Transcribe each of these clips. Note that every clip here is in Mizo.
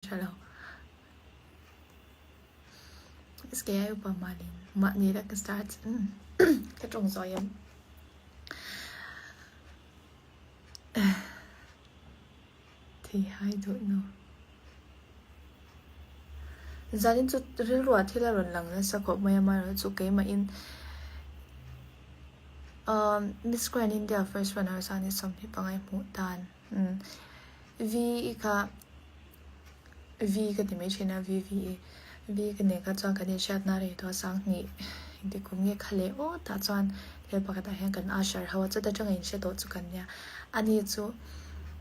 Tha lo. SKI upa malin mahni la ka start ka tawng zawi em. Thei hai duh nu. Zanin chu rilruah thil a rawn lang nasa khawp mai a, amaherawhchu keimahin Miss Grand India first runner zan hi 25 hmuh dan. V kha V ka ti mai thin a, V V E V ka nen kha chuan kan inhriatna rei tawh a sanghnih engti kum nge kha leh aw tah chuan thil pakhatah hian kan usher ho a, chuta tanga inhre tawh chu kan nia. Ani chu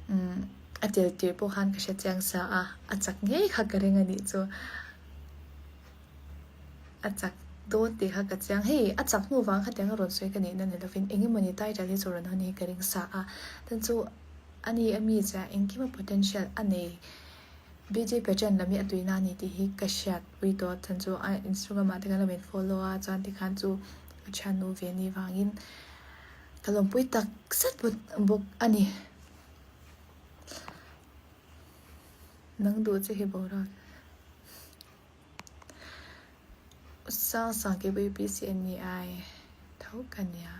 umm a tel tir pawh khan ka hre chiang sa a, a chak ngei kha ka ring a nih chu. A chak dawn tih kha ka chiang, hei a chak hnu vang khatiang a rawn sawi ka nihna ni lovin engemawni title hi chu rawn hawn hi ka ring sa a, chuan chu A ni a mi chiah engkim a potential a nei. BJ Pageant lam hi a tuina a ni tih hi ka hriat pui tawh chhan chu a Instagram ah te khan lo in follow a chuan tikhan chu ka thiannu ve ni vangin ka lawmpui tak zet bawk a ni. Nang duh che hi boruak. Sang sang ke pawh UPC a ni ai tho ka nia.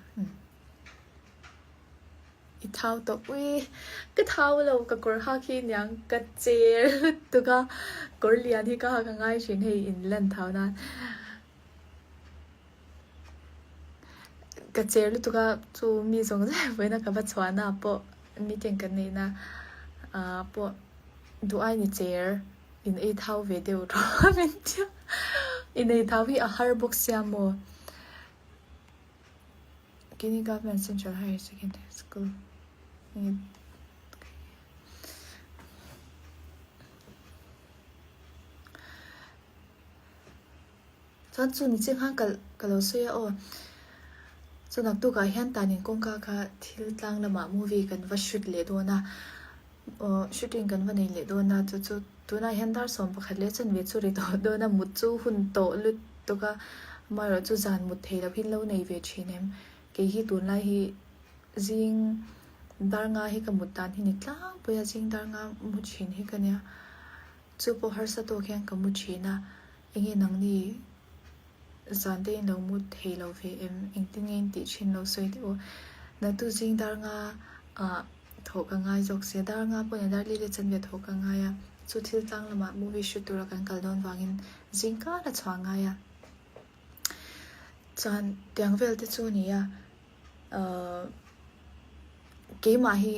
I thau tawh ui, ka thau lo ka kawr hak hi niang ka cher lutuk a, kawr lian hi ka hak a ngai thin hei in lan thau nan ka cher lutuk a chu mi zawng zawng vawiin a ka va chhuah na pawh meeting kan neih na ah pawh duh ai ni cher in ei thau ve deuh rawh min tia in ei thau hi a har bawk sia maw. Guinea Government Central Higher Secondary School Chuan chu ni chiang khan ka ka lo sawi a aw. Chu naktukah hian tanin kawngka kha thil tlang lamah movie kan va shoot leh dawn a. Aw shooting kan va nei leh dawn a chu chu tunah hian dar 11 leh chanve chu ri tawh dawn a mut chu hun tawh lutuk a amaherawh chu zan mut thei loh hi lo nei ve thin em kei hi tunlai hi zing dar nga hi ka mut dan hi ni tlangpui a zing dar nga mu thin hi ka nia chu pawh harsa tawk hian ka mu thin a enge nangni Zan te in lo mu thei lo ve em? Engtin nge in tih thin lo sawi teh u. Natu zing dar nga ah thawh ka ngai zawk sia, dar nga pawh nia dar li leh chanve thawh ka ngai a, chu thil tlang lamah movie shoot tura kan kal dawn vangin zing kar a chhuah ngai a. Chuan tiang vel te chu nia ahh keimah hi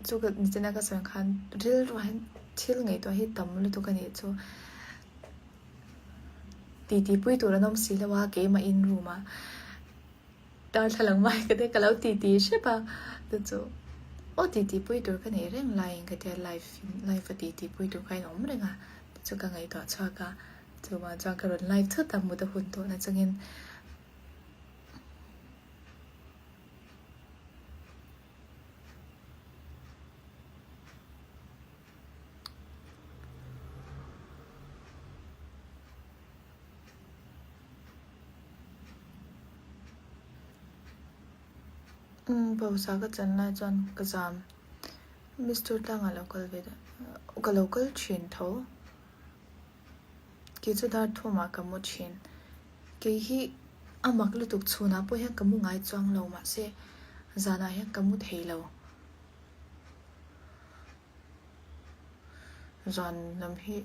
chu ka nichina ka sawi ang khan rilru hian thil ngaihtuah hi tam lutuk a nih chu. Titi pui tur an awm si lo a, keimah in room ah darthlalang mai ka te ka lo titi hrep a, chu chu aw titi pui tur ka nei reng laiin ka tia live in live a titi pui tur kha in awm reng a, chu chu ka ngaihtuah chhuak a, chuvang chuan ka rawn live thut a mut a hun tawh na chungin. Umm pawisa ka chan lai chuan ka zam Mister tlangah lo kal ve daih ka lo kal thin tho kei chu dar thumah ka mu thin kei hi a mak lutuk chhunah pawh hian ka mu ngai chuang lo mahse zanah hian ka mu thei lo. Zan lam hi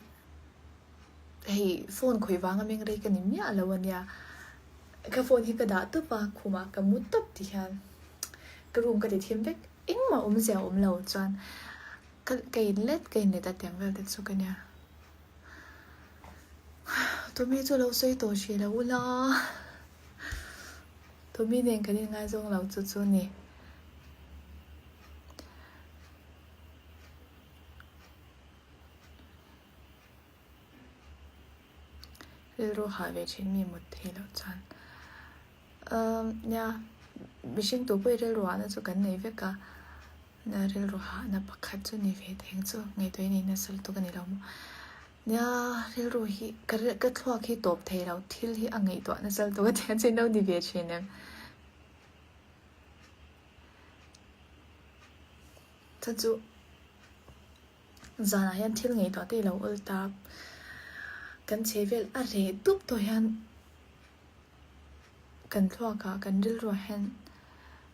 hei phone khawih vanga meng rei ka ni miah lo a nia ka phone hi ka dah tawp a khumah ka mu tawp ti hian ka room ka ti thim vek engmah awmzia a awm lo chuan ka ka in let ka in let a tiang vel te chu ka nia Tommy chu lo sawi tawh hrih lo ula Tommy nen kan inngaizawng lo chu chu ni. Rilru hah ve thin mi mut thei loh chuan umm nia mihring tu pawh hi rilru hahna chu kan nei vek a nia rilru hahna pakhat chu ni ve thei ang chu ngaihtuah in ei nasa lutuk a ni lo maw nia rilru hi ka ka thluak hi tawp thei lo thil hi a ngaihtuah nasa lutuk a tiang chu in lo ni ve thin em. Chu chu. Zanah hian thil ngaihtuah te i lo awl ta. Kan chhe vel a reh dup tawh hian kan thluakah kan rilruah hian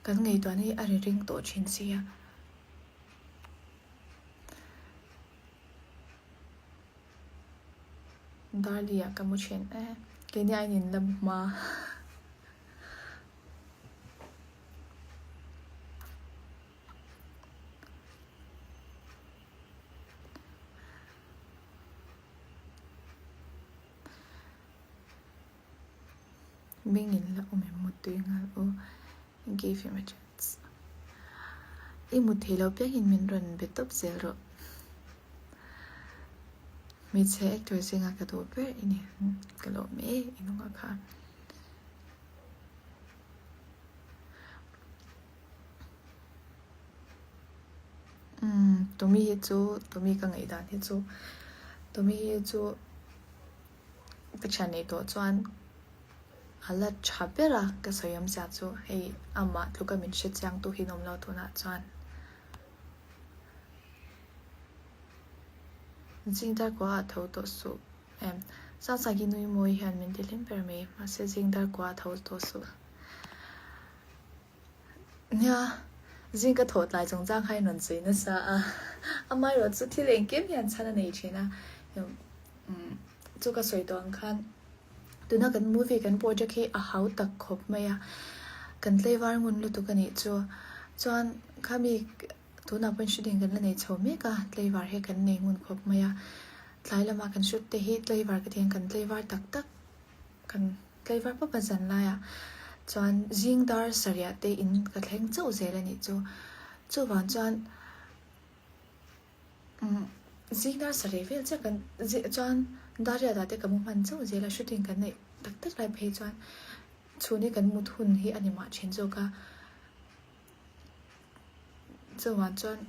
kan ngaihtuahna hi a ri ring tawh thin si a. Darli ah ka mu thin e. Keini aiin in la mu hma. Ming in la awm em muttui nghal aw give him a chance. I mut theih loh piangin min rawn be tawp zel rawh. Hmeichhe actor zinga ka duh ber i ni ka lawm e i nunga kha. Umm Tommy hi chu Tommy ka ngaihdan hi chu Tommy hi chu ka thian neih tawh chuan a la tha ber a ka sawi awmzia chu hei amah tluka min hre chiang tu hi an awm lo tunah chuan. Zing dar kua ah tho tawh suh em Sangsangi nui mawi hian min ti hlim ber mai mahse zing dar kua ah tho tawh suh. Nia, zing ka thawh tlai chungchang kha in rawn sawi nasa a, amaherawh chu thil engkim hian chhan a nei thin a, chu ka sawi tawh ang khan tuna kan movie kan project hi a hau tak khawp mai a, kan tlaivar ngun lutuk a nih chu, chuan khami tunah pawhin shooting kan la nei chho mek a, tlaivar hi kan nei ngun khawp mai a, tlai lama kan shoot te hi tlaivar ka tih ang kan tlaivar tak tak. Kan tlaivar pawp a zan laiah chuan zing dar sarih te in ka thleng chauh zel a nih chu. Chuvang chuan umm zing dar sarih vel chiah kan chuan dar riatah te ka mu hman chauh zel a shooting kan neih tak tak lai phei chuan chhun hi kan mut hun hi a ni mah thin zawk a. Chuvang chuan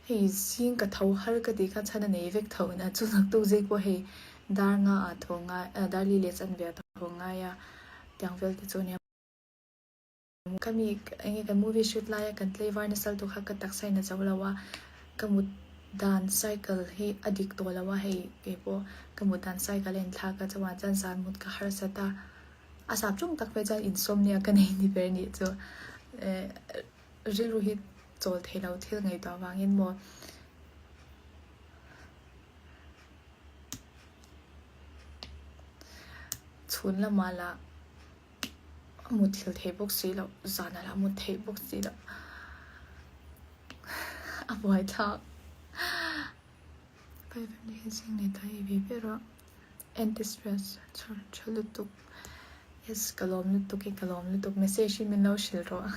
hei zing ka tho har ka tih kha chhan a nei vek tho ina chu naktuk zing pawh hei dar nga ah tho ngai ah dar li leh chanve ah tho ngai a tiang vel te chu a nia. Ka mi eng nge kan movie shoot laia kan tlaivar nasal tur kha ka taksa in a zo lo a, ka mut dan cycle hi a dik tawh lo a hei keipawh ka mut dan cycle a inthlak a chuvang chuan zan mut ka harsat a. A sap chung tak phei chuan insomnia ka nei ni ber nih chu eh rilru hi chawl thei lo thil ngaihtuah vangin maw chhun lamah lah a mutthil thei bawk si loh zanah lah a mut theih bawk si loh a buaithlak. Anti stress chhar tha lutuk yes ka lawm lutuk e ka lawm lutuk message hi min lo hrilh rawh.